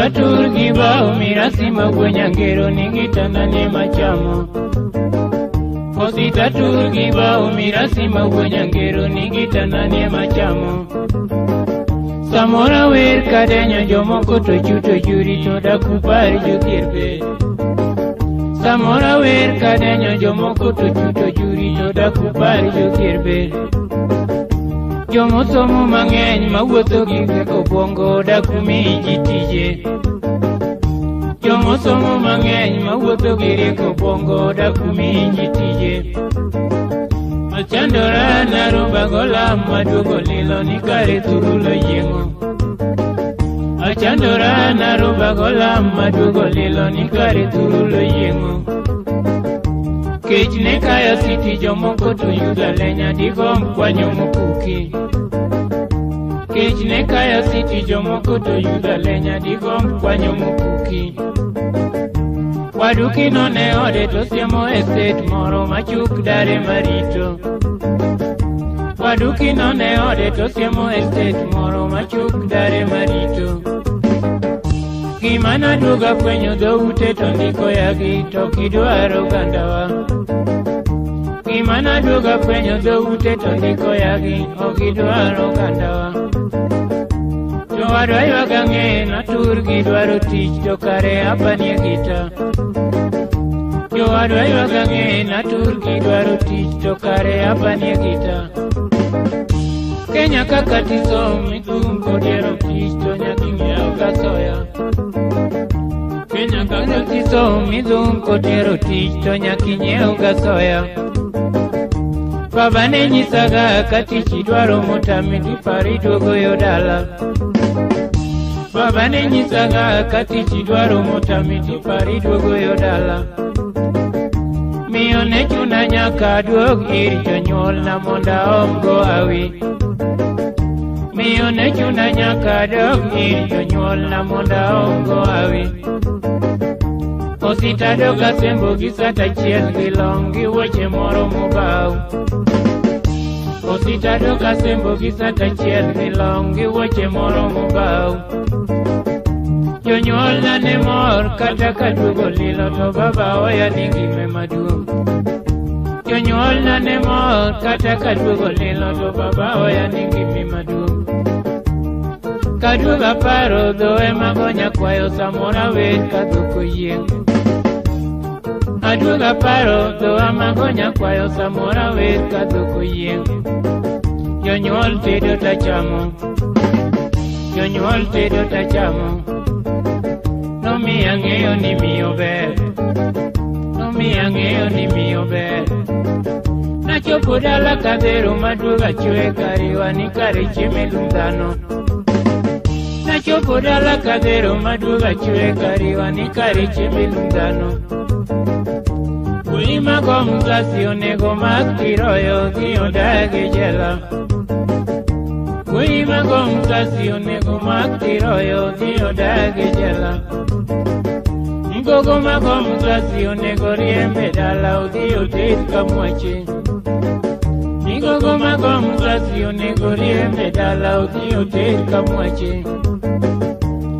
Osita tur gi bao mirasi magwenyangero nigi tandane machamo. Osita tur gi bao mirasi magwenyangero nigi tandane machamo. Samora wer kadenyo jomoko to chuto juri to dakupar jodhier be. Samora wer kadenyo jomoko to chuto juri to dakupar jodhier be. Jomosomo mang'eny mawuotho gi rieko obwongo dakumi ji tije. Jomosomo mang'eny mawuotho gi rieko obwongo dakumi ji tije. Achandora narumba golam maduogo lilo ni kare thurulo yieng'o. Achandora narumba golam maduogo lilo ni kare thurulo yieng'o. Kech ne kaya siti jomoko to yudo lenya digomb kwanyo mopuki. Kech ne kaya siti jomoko to yudo lenya digomb kwanyo mopuki. Waduki none ode to siemo estate moro machuk dare marito. Waduki none ode to siemo estate moro machuk dare marito. Gima naduogo fwenyo dhoute to ndiko yagi to kidwaro ogandawa. Gima naduogo fwenyo dhoute to ndiko yagi ok gidwaro ogandawa. Jowadwa ywago ang'e natur gidwaro tich to kare apanie gita. Jowadwa ywago ang'e natur gidwaro tich to kare apanie gita. Kenya kaka tisom ithum kodiero tich to nyaka ing'iew kasoya. Kenya kaka tisom ithum kodiero tich to nyaka inyiew gasoya. Baba ne nyisaga ka tich idwaro motami tipar iduogo yo dala. Baba ne nyisaga ka tich idwaro motami tipar iduogo yo dala. Miyo ne chuna nyaka aduog ir jonyuolna mondo aom go hawi. Miyo ne chuna nyaka adog ir jonyuolna mondo aom go hawi. Osita dok asembo gi sat achiel gi long gi wuoche moro mobaw. Osita dok asembo gi sat achiel gi long gi wuoche moro mobaw. Jonyuolna ne mor kata kaduogo lilo to baba oya ni ngime maduong'. Jonyuolna ne mor kata kaduogo lilo to baba oya ni ngime maduong'. Kaduogo aparo dhowe magonya kwayo samoro awer ka dhok oyieng'. Aduogo aparo dhowa magonya kwayo samoro awer ka dhok oyieng'. Jonyuol tedo tachamo, jonyuol tedo tachamo. Nomiyo ang'eyo ni miyo ber, nomiyo ang'eyo ni miyo ber. Nachopo dala kadhero maduogo achwe kariwa ni kare chiemo e lum dhano. Nachopo dala kadhero maduogo achwe kariwa ni kare chiemo e lum dhano. Wuoyi mago mzazi onego mak tiroyo dhi odagi jela. Wuoyi mago mzazi onego mak tiroyo dhi odagi jela. Mgogo mago mzazi onego riembe dala odhi oted kamwache. Migogo mago mzazi onego riembe dala odhi oted kamwache.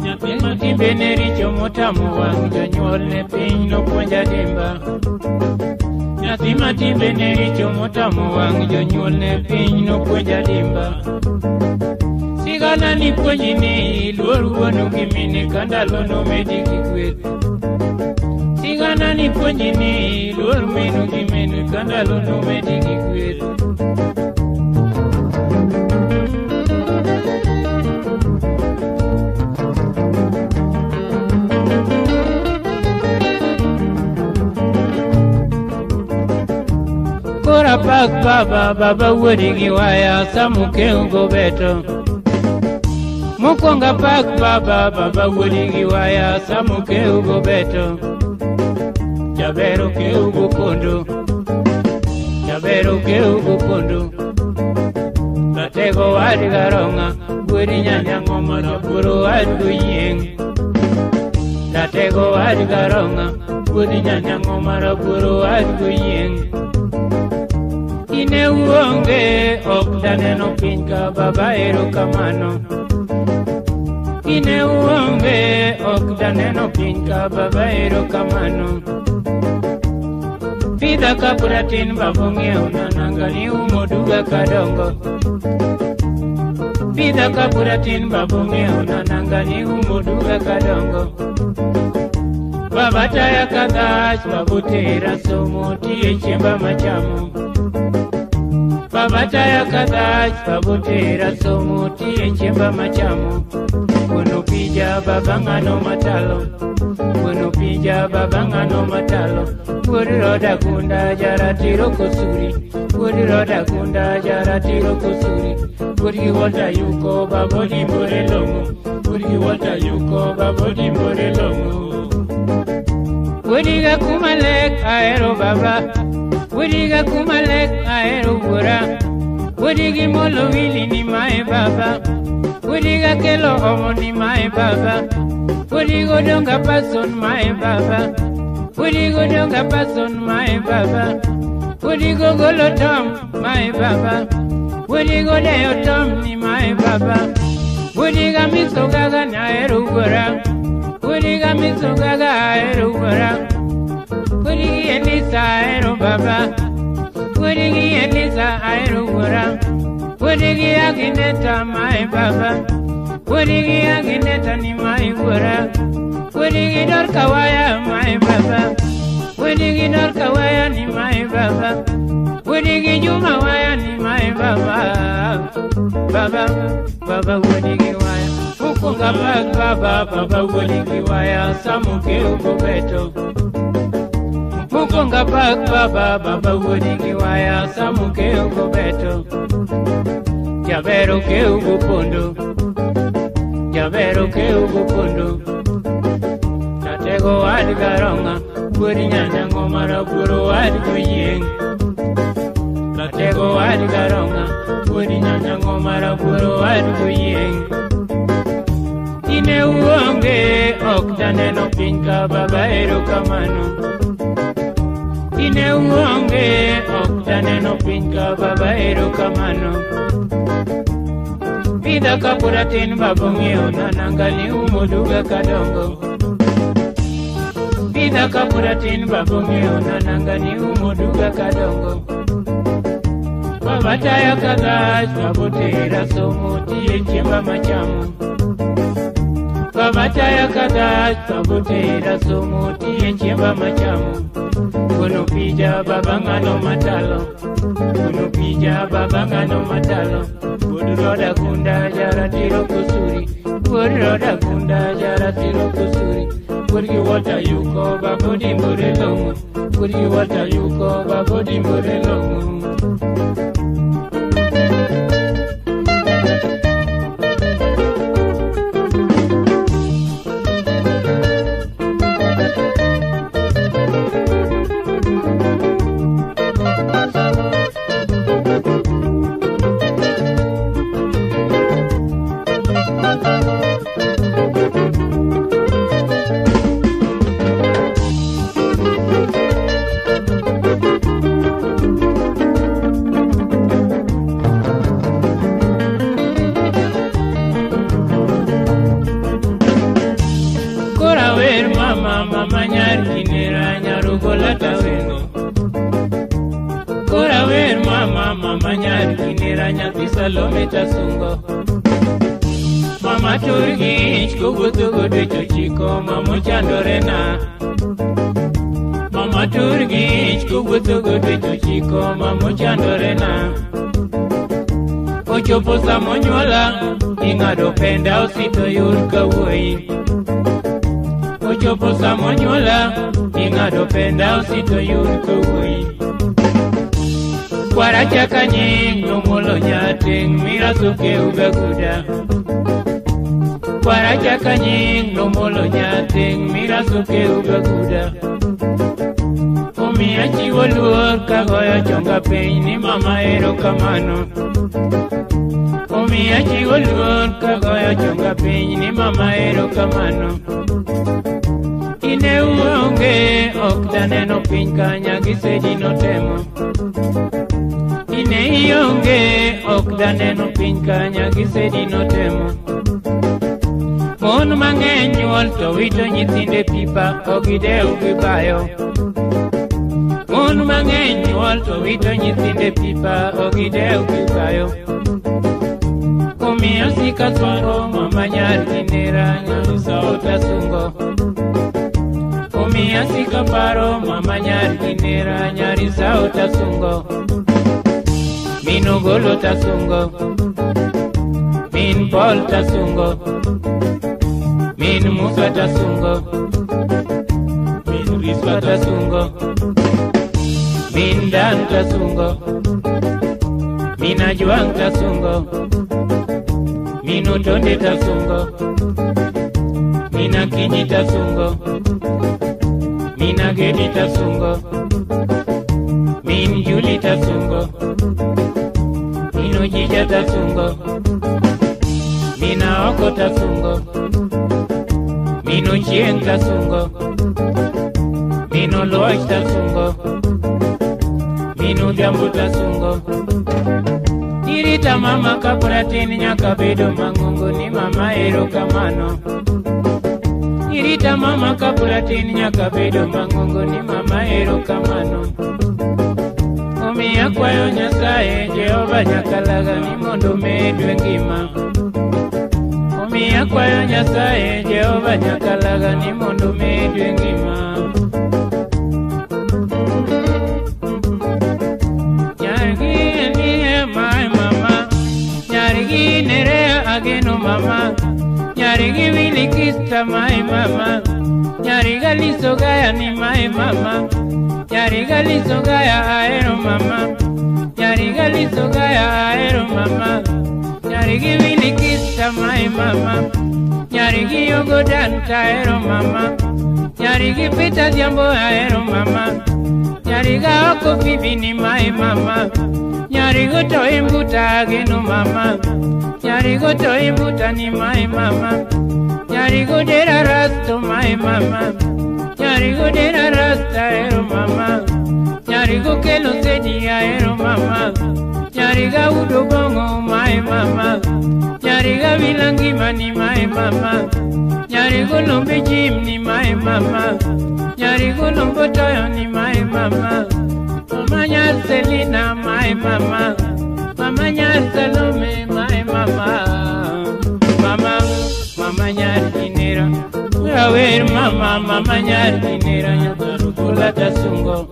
Nyathi ma timbene richo motamo wang' jonyuolne piny nopuonja dimba. Nyathi ma timbene richo motamo wang' jonyuolne piny nopuonja dimba. Sigana ni puonji ni iluor wuonu gi mine ka ndalo nomedi gi gweth. Sigana ni puonji ni iluor minu gi minu ka ndalo nomedi gi gweth. Koro apak baba, baba wuodi gi waya samokeu gobeto. Mokwongo apak baba, baba wuodi gi waya samokeu gobeto. Jaber okeu gokondo, jaber okeu gokondo. Ratego wad garong'a, wuodi nyanyang'o maraburu wad goyieng'. Ratego wad garong'a, wuodi nyanyang'o maraburu wad goyieng'. Ine uonge ok daneno piny ka baba erokamano. Ine uonge ok daneno piny ka baba erokamano. Pidha kapod atin baba ong'iewona nanga ni umo duga kadongo. Pidha kapod atin baba ong'iewona nanga ni umo duga kadongo. Baba taya kadhach baba otera somo tiye chiemba machamo. Baba taya kadhach baba otera somo tiye chiemba machamo. Wuon opija baba ng'ano matalo. Wuon opija baba ng'ano matalo. Wuod Roda Gunda jaratiro kosuri. Wuod Roda Gunda jaratiro kosuri. Wuod gi Walter Yuko baba odimbore long'o. Wuod gi Walter Yuko baba odimbore long'o. Wuodiga kuma lek ahero baba. Wuodiga kuma lek ahero wuora. Wuodigi molo wili ni mae baba. Wuodiga kelo omo ni mae baba. Wuodigo donga pason mae baba. Wuodigo donga pason mae baba. Wuodigo golo tom mae baba. Wuodigo deyo tom ni mae baba. Wuodiga misogaga nahero wuora. Wuodiga misogaga ahero wuora. Wuodigi Elisa ahero baba. Wuodigi Elisa ahero wuora. Wuodigi Agineta mae baba. Wuodigi Agineta ni mae wuora. Wuodigi Dorka waya mae baba. Wuodigi Dorka waya ni mae baba. Wuodigi Juma waya ni mae baba. Baba, baba wuodigi waya. Ukunga bag baba, baba wuodigi waya. Samuke ugobeto. Ukunga bag baba, baba wuodigi waya. Samuke ugobeto. Jabero ke ugopondo. Jabero ke ugopondo. Tatego wad garonga. Wuod nyanyango maraburo wad goyieng. Tatego wad garonga. Wuod nyanyango maraburo wad goyieng. Ine uonge ok daneno piny ka baba erokamano. Ine uonge ok daneno piny ka baba erokamano. Pidha kapod atin baba ong'iewona nanga ni umo duga kadongo. Pidha kapod atin baba ong'iewona nanga ni umo duga kadongo. Baba taya kadhach baba otera somo tiye chiemba machamo. Baba taya kadhach baba otera somo tiye chiemba machamo. Wuon opija baba ng'ano matalo. Wuon opija baba ng'ano matalo. Wuod Roda Gunda jaratiro kosuri. Wuod Roda Gunda jaratiro kosuri. Wuod gi Walter Yuko baba odimbore long'o. Wuod gi Walter Yuko baba odimbore long'o. Mama nyar kinera nyarugola tawengo. Kora wer mama, mama nyar kinera nyathi Salome tasungo. Mama turgi ich kowuotho go dweche ochiko mama ochandore na. Mama turgi ich kowuotho go dweche ochiko mama ochandore na. Ochopo sama onyuola ing'ado penda osito yur kawuoyi. Ochopo sama onyuola ing'ado penda osito yur kawuoyi. Kwara chaka nying nomuolo nyateng' miraso keu gaguda. Kwara chaka nying nomuolo nyateng' miraso keu gaguda. Omiya chiwo luor kagoyo chonga piny ni mama erokamano. Omiya chiwo luor kagoyo chonga piny ni mama erokamano. Ine uonge ok daneno piny ka nyagisedi notemo. Ine ionge ok daneno piny ka nyagisedi notemo. Mon mang'eny nyuol to wito nyithinde pipa ok gidew gibayo. Mon mang'eny nyuol to wito nyithinde pipa ok gidew gibayo. Omiyo sika sungo mama nyar ginera nyar tasungo. Omiyo sika paro mama nyar ginera nyar tasungo. Min Ogolo tasungo. Min Paul tasungo. Min Musa tasungo. Min Rispa tasungo. Min Dan tasungo. Min Ajuang tasungo. Min Otonde tasungo. Min Akinyi tasungo. Min Agedi tasungo. Min Juli tasungo. Min Ojija tasungo. Min Aoko tasungo. Min Ochieng tasungo. Min Oluoch tasungo. Min Odhiambo tasungo. Irita mama kapod atin nyaka bedo mang'ongo ni mama erokamano. Irita mama kapod atin nyaka bedo mang'ongo ni mama erokamano. Omiyo akwayo Nyasaye Jehova Nyakalaga ni mondo omedwe ngima. Omiyo akwayo Nyasaye Jehova Nyakalaga ni mondo omedwe ngima. Nyargi Nerea ageno mama. Nyargi Willy Kista my mama. Nyariga Lisogaya ni my mama. Nyariga Lisogaya ahero mama. Nyariga Lisogaya ahero mama. Nyargi Willy Kista my mama. Nyargi Yogodan ahero mama. Nyargi Peter Jambo ahero mama. Nyariga Oko Bibi ni my mama. Nyarigo toi mbuta ageno mama. Nyarigo toi mbuta ni my mama. Nyarigo dera rasto my mama. Nyarigo dera rasta ero mama. Nyarigo kelo sedi ero mama. Nyariga udo bongo my mama. Nyariga vilangima ni my mama. Nyarigo lombe jim ni my mama. Nyarigo lombo toyo ni my mama. Mama nyar Selina my mama. Mama nyar Salome my mama. Mama, mama nyar Ginera. Awer mama, mama nyar Ginera nyakarukula tasungo.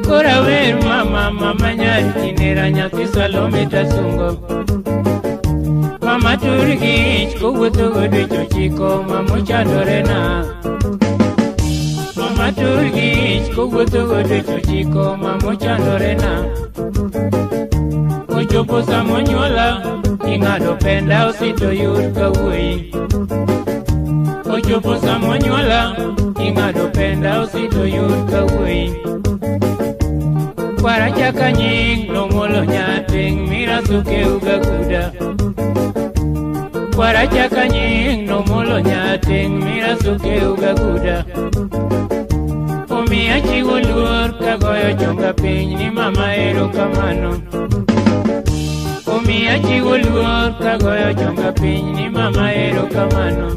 Kora wer mama, mama nyar Ginera nyathi Salome tasungo. Mama turgi ich kowuotho godo chochiko mama ochandore na. Mama turgi ich kowuotho godo chochiko mama ochandore na. Ochopo samonyuola ing'ado penda osito yud kawuoyi. Ochopo samonyuola ing'ado penda osito yud kawuoyi. Kwara chaka nying nomolo nyateng mirasuke ugakuda. Kwara chaka nying nomolo nyateng mirasuke ugakuda. Omiyo achiwo luor kagoyo chonga piny ni mama erokamano. Omiyo achiwo luor kagoyo chonga piny ni mama erokamano.